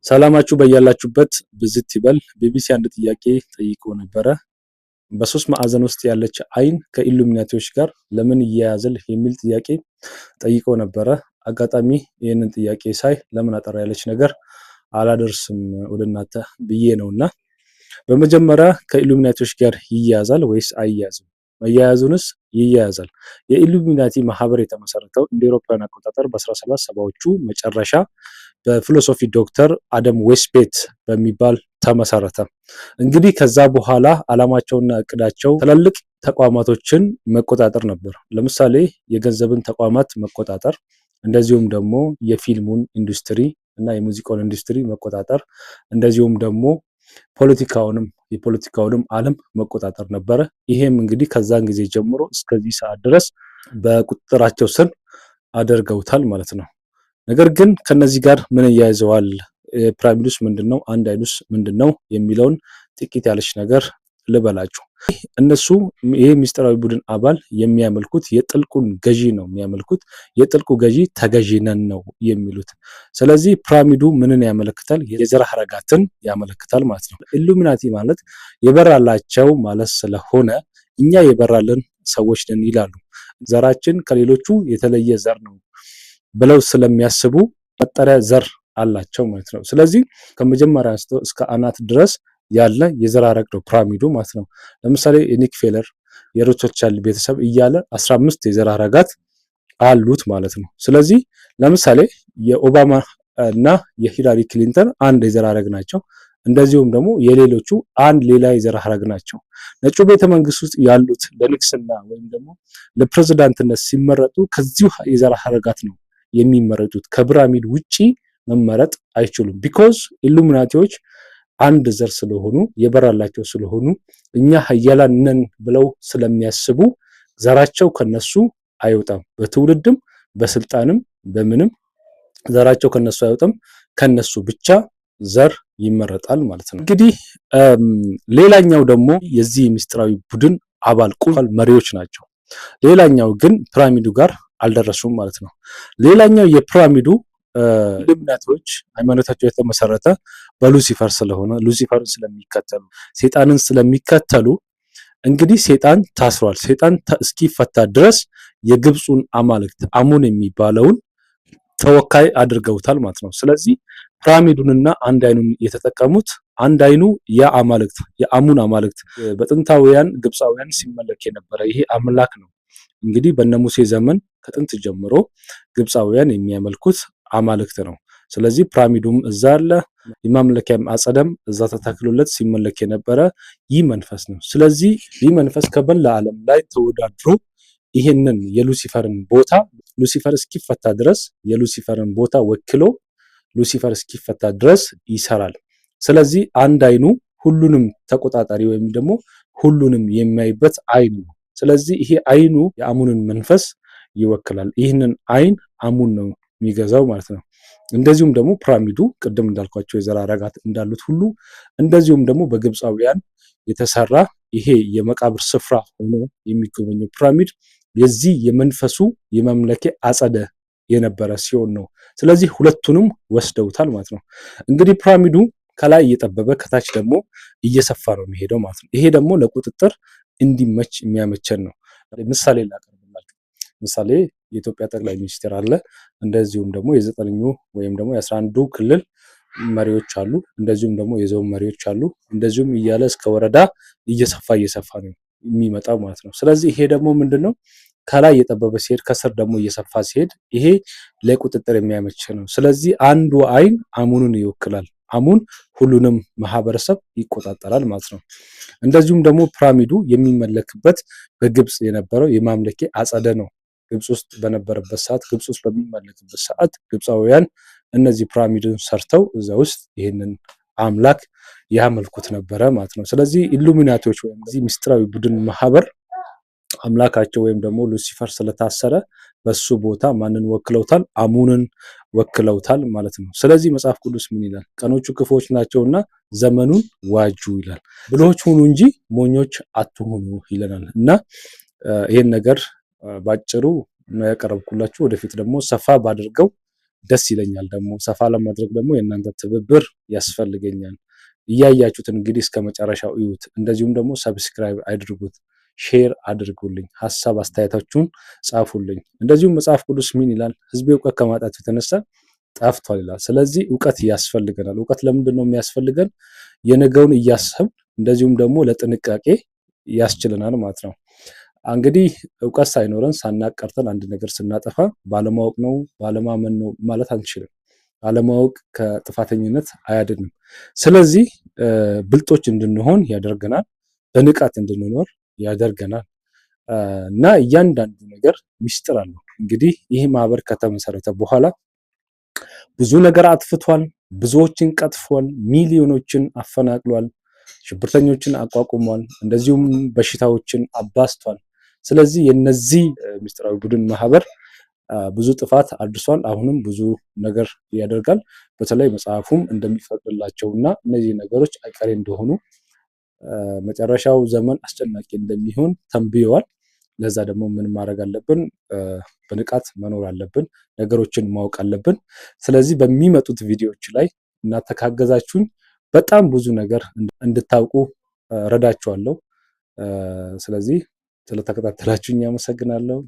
ሰላማችሁ በያላችሁበት ብዝት ይበል። ቢቢሲ አንድ ጥያቄ ጠይቆ ነበረ። በሶስት ማዕዘን ውስጥ ያለች አይን ከኢሉሚናቲዎች ጋር ለምን ይያያዛል የሚል ጥያቄ ጠይቆ ነበረ። አጋጣሚ ይህንን ጥያቄ ሳይ ለምን አጠር ያለች ነገር አላደርስም ወደ እናንተ ብዬ ነውና፣ በመጀመሪያ ከኢሉሚናቲዎች ጋር ይያያዛል ወይስ አይያያዝም? መያያዙንስ ይያያዛል። የኢሉሚናቲ ማህበር የተመሰረተው እንደ አውሮፓውያን አቆጣጠር በ1770ዎቹ መጨረሻ በ philosophy ዶክተር አደም ዌስፔት በሚባል ተመሰረተ። እንግዲህ ከዛ በኋላ አላማቸውና እቅዳቸው ትላልቅ ተቋማቶችን መቆጣጠር ነበር። ለምሳሌ የገንዘብን ተቋማት መቆጣጠር፣ እንደዚሁም ደግሞ የፊልሙን ኢንዱስትሪ እና የሙዚቃውን ኢንዱስትሪ መቆጣጠር፣ እንደዚሁም ደግሞ የፖለቲካውንም ዓለም መቆጣጠር ነበረ። ይሄም እንግዲህ ከዛን ጊዜ ጀምሮ እስከዚህ ሰዓት ድረስ በቁጥጥራቸው ስር አድርገውታል ማለት ነው። ነገር ግን ከነዚህ ጋር ምን እያይዘዋል? ፒራሚዱስ ምንድነው? አንድ አይኑስ ምንድነው? የሚለውን ጥቂት ያለች ነገር ልበላችሁ። እነሱ ይሄ ምስጢራዊ ቡድን አባል የሚያመልኩት የጥልቁን ገዢ ነው የሚያመልኩት። የጥልቁ ገዢ ተገዢ ነን ነው የሚሉት። ስለዚህ ፒራሚዱ ምንን ያመለክታል? የዘር ሐረጋትን ያመለክታል ማለት ነው። ኢሉሚናቲ ማለት የበራላቸው ማለት ስለሆነ እኛ የበራልን ሰዎች ነን ይላሉ። ዘራችን ከሌሎቹ የተለየ ዘር ነው ብለው ስለሚያስቡ መጠሪያ ዘር አላቸው ማለት ነው። ስለዚህ ከመጀመሪያ አንስቶ እስከ አናት ድረስ ያለ የዘር ሐረግ ነው ፒራሚዱ ማለት ነው። ለምሳሌ የሮክፌለር፣ የሮትስቻይልድ ቤተሰብ እያለ 15 የዘር ሐረጋት አሉት ማለት ነው። ስለዚህ ለምሳሌ የኦባማ እና የሂላሪ ክሊንተን አንድ የዘር ሐረግ ናቸው። እንደዚሁም ደግሞ የሌሎቹ አንድ ሌላ የዘር ሐረግ ናቸው። ነጩ ቤተ መንግስት ውስጥ ያሉት ለንግስና ወይም ደግሞ ለፕሬዝዳንትነት ሲመረጡ ከዚሁ የዘር ሐረጋት ነው የሚመረጡት። ከፒራሚድ ውጪ መመረጥ አይችሉም። Because ኢሉሚናቲዎች አንድ ዘር ስለሆኑ፣ የበራላቸው ስለሆኑ፣ እኛ ሀያላን ነን ብለው ስለሚያስቡ ዘራቸው ከነሱ አይወጣም። በትውልድም በስልጣንም በምንም ዘራቸው ከነሱ አይወጣም። ከነሱ ብቻ ዘር ይመረጣል ማለት ነው። እንግዲህ ሌላኛው ደግሞ የዚህ ምስጢራዊ ቡድን አባል ቁልፍ መሪዎች ናቸው። ሌላኛው ግን ፒራሚዱ ጋር አልደረሱም ማለት ነው። ሌላኛው የፒራሚዱ ኢሉሚናቲዎች ሃይማኖታቸው የተመሰረተ በሉሲፈር ስለሆነ፣ ሉሲፈርን ስለሚከተሉ፣ ሴጣንን ስለሚከተሉ፣ እንግዲህ ሴጣን ታስሯል። ሴጣን እስኪፈታ ድረስ የግብፁን አማልክት አሙን የሚባለውን ተወካይ አድርገውታል ማለት ነው። ስለዚህ ፒራሚዱንና አንድ አይኑን የተጠቀሙት፣ አንድ አይኑ የአማልክት የአሙን አማልክት በጥንታውያን ግብፃውያን ሲመለክ የነበረ ይሄ አምላክ ነው። እንግዲህ በነ ሙሴ ዘመን ከጥንት ጀምሮ ግብፃውያን የሚያመልኩት አማልክት ነው። ስለዚህ ፒራሚዱም እዛ አለ፣ የማምለኪያም አጸደም እዛ ተተክሎለት ሲመለክ የነበረ ይህ መንፈስ ነው። ስለዚህ ይህ መንፈስ ከመላ ዓለም ላይ ተወዳድሮ ይህንን የሉሲፈርን ቦታ ሉሲፈር እስኪፈታ ድረስ የሉሲፈርን ቦታ ወክሎ ሉሲፈር እስኪፈታ ድረስ ይሰራል። ስለዚህ አንድ አይኑ ሁሉንም ተቆጣጣሪ ወይም ደግሞ ሁሉንም የሚያይበት አይኑ ነው። ስለዚህ ይሄ አይኑ የአሙንን መንፈስ ይወክላል። ይህንን አይን አሙን ነው የሚገዛው ማለት ነው። እንደዚሁም ደግሞ ፒራሚዱ ቅድም እንዳልኳቸው የዘር ሐረጋት እንዳሉት ሁሉ፣ እንደዚሁም ደግሞ በግብፃውያን የተሰራ ይሄ የመቃብር ስፍራ ሆኖ የሚጎበኘው ፒራሚድ የዚህ የመንፈሱ የመምለኪያ አጸደ የነበረ ሲሆን ነው። ስለዚህ ሁለቱንም ወስደውታል ማለት ነው። እንግዲህ ፒራሚዱ ከላይ እየጠበበ ከታች ደግሞ እየሰፋ ነው የሚሄደው ማለት ነው። ይሄ ደግሞ ለቁጥጥር እንዲመች የሚያመቸን ነው። ምሳሌ ላቀርብላችሁ። ምሳሌ የኢትዮጵያ ጠቅላይ ሚኒስትር አለ። እንደዚሁም ደግሞ የዘጠነኙ ወይም ደግሞ የ11ዱ ክልል መሪዎች አሉ። እንደዚሁም ደግሞ የዞን መሪዎች አሉ። እንደዚሁም እያለ እስከ ወረዳ እየሰፋ እየሰፋ ነው የሚመጣው ማለት ነው። ስለዚህ ይሄ ደግሞ ምንድነው? ከላይ እየጠበበ ሲሄድ ከስር ደግሞ እየሰፋ ሲሄድ ይሄ ለቁጥጥር የሚያመች ነው። ስለዚህ አንዱ አይን አሙንን ይወክላል። አሙን ሁሉንም ማህበረሰብ ይቆጣጠራል ማለት ነው። እንደዚሁም ደግሞ ፒራሚዱ የሚመለክበት በግብጽ የነበረው የማምለኪያ አጸደ ነው። ግብጽ ውስጥ በነበረበት ሰዓት፣ ግብጽ ውስጥ በሚመለክበት ሰዓት ግብፃውያን እነዚህ ፒራሚድን ሰርተው እዛ ውስጥ ይህንን አምላክ ያመልኩት ነበረ ማለት ነው። ስለዚህ ኢሉሚናቲዎች ወይም እዚህ ምስጢራዊ ቡድን ማህበር አምላካቸው ወይም ደግሞ ሉሲፈር ስለታሰረ በሱ ቦታ ማንን ወክለውታል? አሙንን ወክለውታል ማለት ነው። ስለዚህ መጽሐፍ ቅዱስ ምን ይላል? ቀኖቹ ክፉዎች ናቸውና ዘመኑን ዋጁ ይላል። ብልሆች ሁኑ እንጂ ሞኞች አትሁኑ ይለናል። እና ይህን ነገር ባጭሩ ነው ያቀረብኩላችሁ። ወደፊት ደግሞ ሰፋ ባድርገው ደስ ይለኛል። ደግሞ ሰፋ ለማድረግ ደግሞ የእናንተ ትብብር ያስፈልገኛል። እያያችሁት እንግዲህ እስከ መጨረሻው እዩት። እንደዚሁም ደግሞ subscribe አድርጉት፣ share አድርጉልኝ፣ ሀሳብ አስተያየታችሁን ጻፉልኝ። እንደዚሁም መጽሐፍ ቅዱስ ምን ይላል? ሕዝቤ እውቀት ከማጣት የተነሳ ጠፍቷል ይላል። ስለዚህ እውቀት ያስፈልገናል። እውቀት ለምንድን ነው የሚያስፈልገን? የነገውን እያሰብን እንደዚሁም ደግሞ ለጥንቃቄ ያስችለናል ማለት ነው። እንግዲህ እውቀት ሳይኖረን ሳናቅ ቀርተን አንድ ነገር ስናጠፋ ባለማወቅ ነው ባለማመን ነው ማለት አንችልም። አለማወቅ ከጥፋተኝነት አያድንም። ስለዚህ ብልጦች እንድንሆን ያደርገናል፣ በንቃት እንድንኖር ያደርገናል እና እያንዳንዱ ነገር ሚስጥር አለው። እንግዲህ ይህ ማህበር ከተመሰረተ በኋላ ብዙ ነገር አጥፍቷል፣ ብዙዎችን ቀጥፏል፣ ሚሊዮኖችን አፈናቅሏል፣ ሽብርተኞችን አቋቁሟል፣ እንደዚሁም በሽታዎችን አባዝቷል። ስለዚህ የነዚህ ምስጢራዊ ቡድን ማህበር ብዙ ጥፋት አድርሷል። አሁንም ብዙ ነገር ያደርጋል። በተለይ መጽሐፉም እንደሚፈቅድላቸውና እነዚህ ነገሮች አይቀሬ እንደሆኑ መጨረሻው ዘመን አስጨናቂ እንደሚሆን ተንብየዋል። ለዛ ደግሞ ምን ማድረግ አለብን? በንቃት መኖር አለብን። ነገሮችን ማወቅ አለብን። ስለዚህ በሚመጡት ቪዲዮዎች ላይ እናንተ ካገዛችሁኝ በጣም ብዙ ነገር እንድታውቁ ረዳችኋለሁ። ስለዚህ ስለተከታተላችሁኝ አመሰግናለሁ።